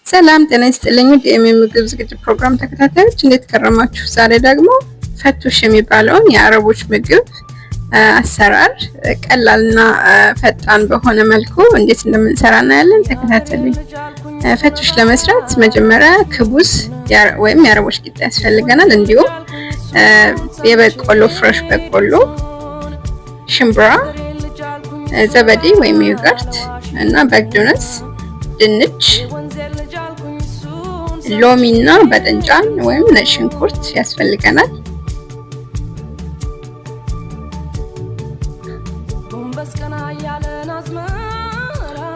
ሰላም ጤና ይስጥልኝ። ውድ የምግብ ዝግጅት ፕሮግራም ተከታታዮች፣ እንዴት ከረማችሁ? ዛሬ ደግሞ ፈቱሽ የሚባለውን የአረቦች ምግብ አሰራር ቀላልና ፈጣን በሆነ መልኩ እንዴት እንደምንሰራ እናያለን። ተከታተሉኝ። ፈቱሽ ለመስራት መጀመሪያ ክቡዝ ወይም የአረቦች ቂጣ ያስፈልገናል። እንዲሁም የበቆሎ fresh በቆሎ፣ ሽምብራ፣ زبادي ወይም yogurt እና بقدونس፣ ድንች፣ ሎሚ እና باذنجان ወይም ነጭ ሽንኩርት ያስፈልገናል።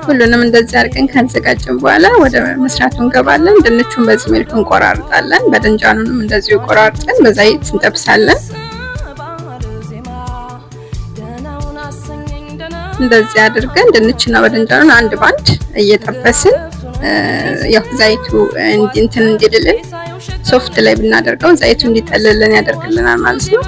ሁሉንም እንደዚህ አድርገን ካዘጋጀን በኋላ ወደ መስራቱ እንገባለን። ድንቹን በዚህ መልኩ እንቆራርጣለን። በደንጃኑንም እንደዚሁ ቆራርጠን በዘይት እንጠብሳለን። እንደዚህ አድርገን ድንችና በደንጃኑን አንድ ባንድ እየጠበስን፣ ያው ዘይቱ እንትን እንዲልልን soft ላይ ብናደርገው ዘይቱ እንዲጠልልን ያደርግልናል ማለት ነው።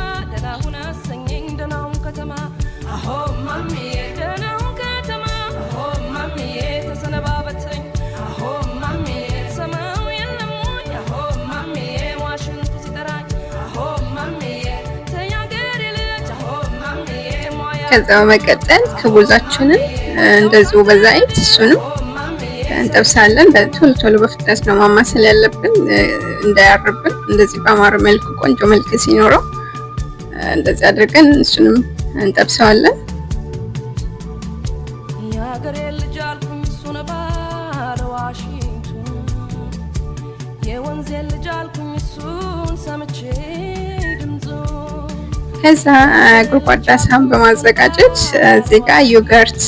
ከዛ በመቀጠል ክቡዛችንን እንደዚሁ በዘይት እሱንም እንጠብሳለን። በቶሎ ቶሎ በፍጥነት ነው ማማሰል ያለብን እንዳያርብን። እንደዚህ በአማረ መልኩ ቆንጆ መልክ ሲኖረው እንደዚህ አድርገን እሱንም እንጠብሰዋለን። ከዛ ጎድጓዳ ሳህን በማዘጋጀት እዚህ ጋር yogurt፣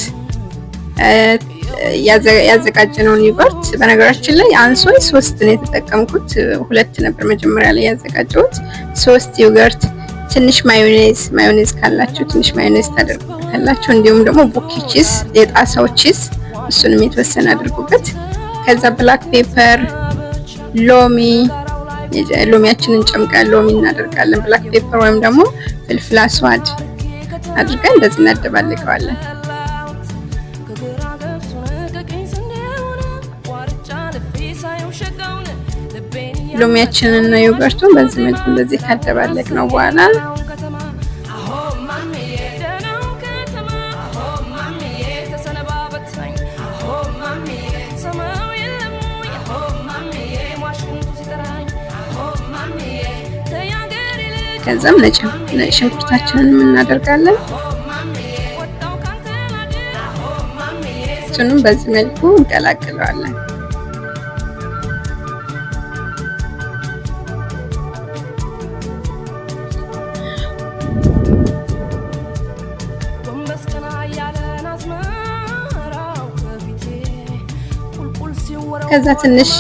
ያዘጋጀነውን yogurt፣ በነገራችን ላይ አንሶኝ ሶስት ነው የተጠቀምኩት። ሁለት ነበር መጀመሪያ ላይ ያዘጋጀሁት። ሶስት yogurt፣ ትንሽ ማዮኔዝ፣ ማዮኔዝ ካላችሁ ትንሽ ማዮኔዝ ታደርጉበታላችሁ። እንዲሁም ደግሞ ቡኪ cheese፣ የጣሳው cheese፣ እሱንም የተወሰነ አድርጉበት። ከዛ black pepper፣ ሎሚ፣ ሎሚያችንን ጨምቀን ሎሚ እናደርጋለን። Black pepper ወይም ደግሞ فلفل أسود አድርገን እንደዚህ እናደባልቀዋለን። ሎሚያችንን እና yogurt ኡን በዚህ መልኩ እንደዚህ ካደባለቅነው በኋላ ከዛም ነጭ ሽንኩርታችንን እናደርጋለን። እሱንም በዚህ መልኩ እንቀላቅለዋለን። ከዛ ትንሽ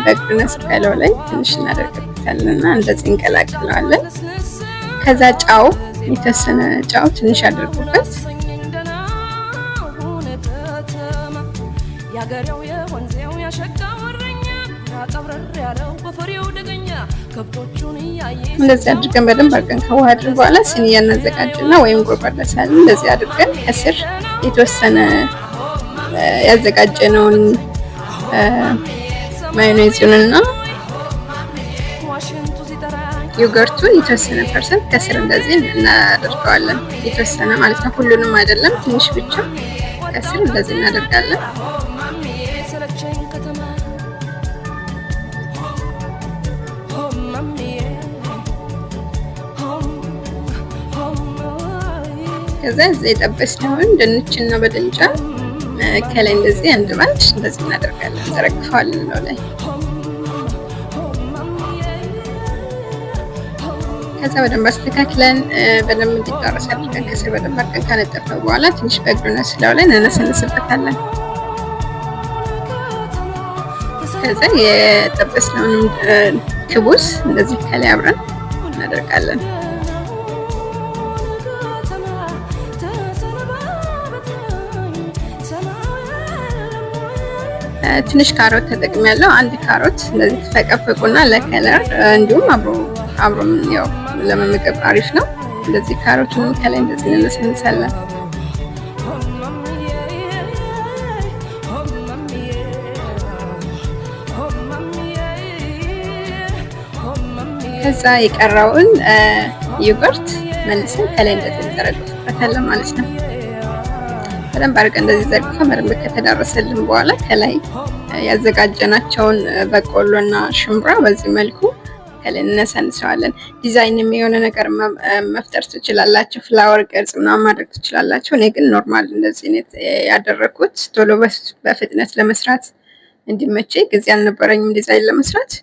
بقدونس ከላዩ ላይ ትንሽ እናደርግበታለን እና እንደዚህ እንቀላቅለዋለን። ከዛ ጨው፣ የተወሰነ ጨው ትንሽ አድርጉበት። እንደዚህ አድርገን በደንብ አድርገን ከዋሃድን በኋላ صينية እናዘጋጅና ወይም ጎድጓዳ ሳህን እንደዚህ አድርገን ከስር የተወሰነ ያዘጋጀነውን ማዮኔዙንና yogurt ኡን የተወሰነ percent ከስር እንደዚህ እናደርገዋለን። የተወሰነ ማለት ነው፣ ሁሉንም አይደለም፣ ትንሽ ብቻ ከስር እንደዚህ እናደርጋለን። ከዛ እዚህ የጠበስነውን ድንችና باذنجان ከላይ እንደዚህ አንድ ባንድ እንደዚህ እናደርጋለን፣ እንዘረግፈዋለን ነው ላይ። ከዛ በደንብ አስተካክለን፣ በደንብ እንዲዳረስ አድርገን ከስር በደንብ አድርገን ካነጠፍነው በኋላ ትንሽ بقدونس ላዩ ላይ እናነሰንስበታለን። ከዛ የጠበስነውን ክቡስ እንደዚህ ከላይ አብረን እናደርጋለን። ትንሽ ካሮት ተጠቅሜያለሁ። አንድ ካሮት እንደዚህ ተፈቀፍቁና ለ color እንዲሁም አብሮ አብሮም ያው ለመመገብ አሪፍ ነው። እንደዚህ ካሮቱን ከላይ እንደዚህ እንነሰንሳለን። ከዛ የቀረውን yogurt መልሰን ከላይ እንደዚህ እንዘረግፍበታለን ማለት ነው። በደንብ አድርገን እንደዚህ ዘርግፈን በደንብ ከተዳረሰልን በኋላ ከላይ ያዘጋጀናቸውን በቆሎና ሽምብራ በዚህ መልኩ ከላይ እነሰንሰዋለን። ዲዛይን የሆነ ነገር መፍጠር ትችላላችሁ። Flower ቅርጽ ምናምን ማድረግ ትችላላችሁ። እኔ ግን normal እንደዚህ ያደረኩት ቶሎ በፍጥነት ለመስራት እንዲመቸኝ፣ ጊዜ አልነበረኝም ዲዛይን ለመስራት።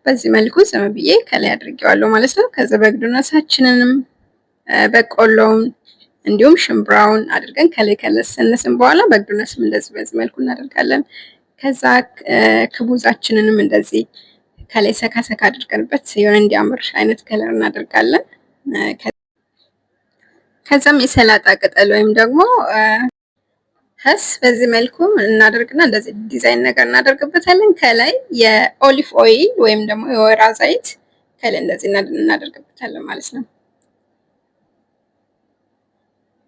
በዚህ መልኩ ዝም ብዬ ከላይ አድርጌዋለሁ ማለት ነው። ከዛ በግዱነሳችንንም በቆሎውን እንዲሁም ሽምብራውን አድርገን ከላይ ከለሰነስን በኋላ በግዱነስም እንደዚህ በዚህ መልኩ እናደርጋለን። ከዛ ክቡዛችንንም እንደዚህ ከላይ ሰካ ሰካ አድርገንበት የሆነ እንዲያምር አይነት color እናደርጋለን። ከዛም የሰላጣ ቅጠል ወይም ደግሞ خس በዚህ መልኩ እናደርግና እንደዚህ ዲዛይን ነገር እናደርግበታለን። ከላይ የ olive oil ወይም ደግሞ የወይራ ዘይት ከላይ እንደዚህ እናደርግበታለን ማለት ነው።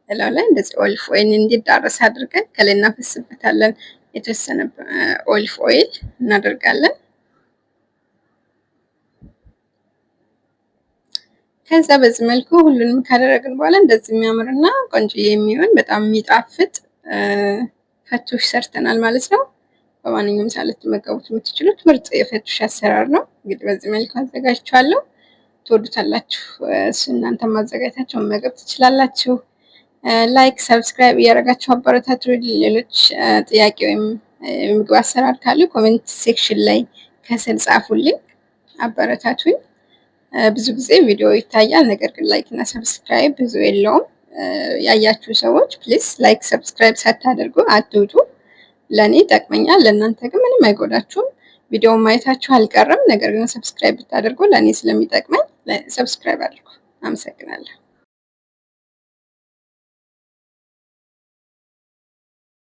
እላዩ ላይ እንደዚህ olive oil እንዲዳረስ አድርገን ከላይ እናፈስበታለን። የተወሰነ olive oil እናደርጋለን። ከዛ በዚህ መልኩ ሁሉንም ካደረግን በኋላ እንደዚህ የሚያምርና ቆንጆ የሚሆን በጣም የሚጣፍጥ ፈቱሽ ሰርተናል ማለት ነው። በማንኛውም ሰዓት ልትመገቡት የምትችሉት ምርጥ የፈቱሽ አሰራር ነው። እንግዲህ በዚህ መልኩ አዘጋጅቼዋለሁ። ትወዱታላችሁ። እናንተ ማዘጋጀታችሁ መመገብ ትችላላችሁ። Like፣ subscribe እያደረጋችሁ አበረታቱ። ሌሎች ጥያቄ ወይም የምግብ አሰራር ካሉ comment section ላይ ከስር ጻፉልኝ፣ አበረታቱኝ። ብዙ ጊዜ ቪዲዮ ይታያል፣ ነገር ግን like እና subscribe ብዙ የለውም። ያያችሁ ሰዎች please like subscribe ሳታደርጉ አትውጡ። ለእኔ ይጠቅመኛል፣ ለእናንተ ግን ምንም አይጎዳችሁም። ቪዲዮውን ማየታችሁ አልቀርም፣ ነገር ግን subscribe ብታደርጉ ለእኔ ስለሚጠቅመኝ subscribe አድርጉ። አመሰግናለሁ።